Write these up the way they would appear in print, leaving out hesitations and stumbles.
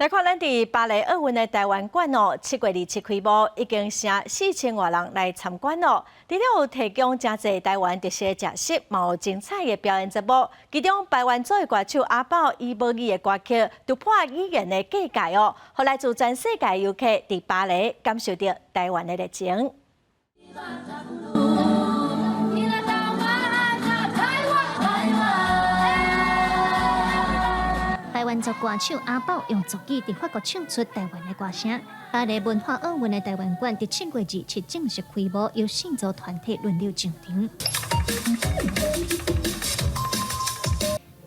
來看咱佇巴黎奧運的臺灣館哦，7月27開幕，已經成4000外人來參觀咯。除了有提供誠濟臺灣特色食食，嘛有精彩的表演節目。其中，排灣族的歌手阿寶以母語的歌曲突破語言的界界哦，予來自全世界遊客佇巴黎感受著臺灣的熱情。排灣族歌手阿寶用族語佇法國唱出臺灣的歌聲。巴黎文化奧運的臺灣館佇7月27正式開幕，由四組團體輪流上場。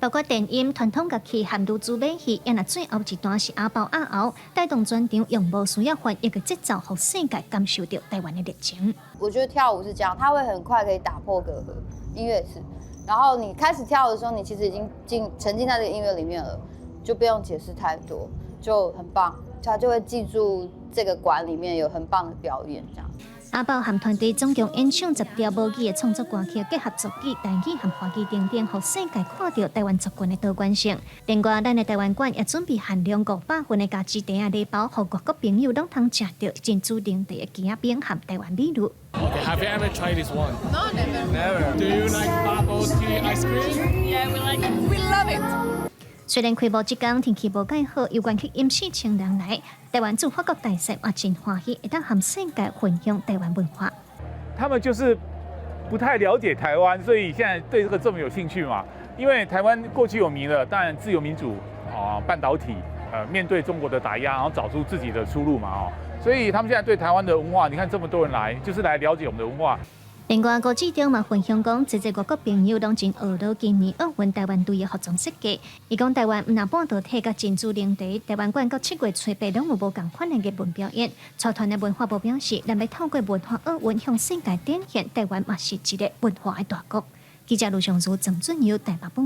包括電音、傳統樂器和女子馬戲，也若最後一段是阿寶阿後帶動全場用無需要翻譯的節奏，予世界感受著臺灣的熱情。我覺得跳舞是這樣，它會很快可以打破隔閡，音樂也是。然後你開始跳的時候，你其實已經進沉浸在這個音樂裡面了。就不用解釋太多，就很棒，他就會記住這個館裡面有很棒的表演，這樣。阿寶和團隊總共演唱10條母語的創作歌曲，結合族語、台語和華語等等，予世界看著臺灣族群的多元性。另外，咱的臺灣館也準備限量500份的加持茶仔禮包，予外國朋友攏通食著珍珠奶茶的枝仔餅和臺灣美女。 Okay, have you ever tried this one? No, never. Never. Do you like bubble tea ice cream? Yeah, we like it. We love it. 雖然開幕這工天氣無蓋好，猶原吸引4000人來。臺灣駐法國大使也真歡喜，會當和世界分享臺灣文化。他們就是不太了解臺灣，所以現在對這個這麼有興趣嘛。因為臺灣過去有名的，當然自由民主啊，半導體，面對中國的打壓，然後找出自己的出路嘛，哦，所以他們現在對臺灣的文化，你看這麼多人來，就是來了解我們的文化。另外，郭志中嘛分享講，濟濟外國朋友攏真學到今年奧運臺灣隊的服裝設計。伊講臺灣毋但半導體佮珍珠奶茶，臺灣館到7月初八攏有無仝款的藝文表演。帶團的文化部表示，咱欲透過文化奧運向世界展現臺灣嘛是一个文化的大國。記者盧尚如、鄭俊友台北報。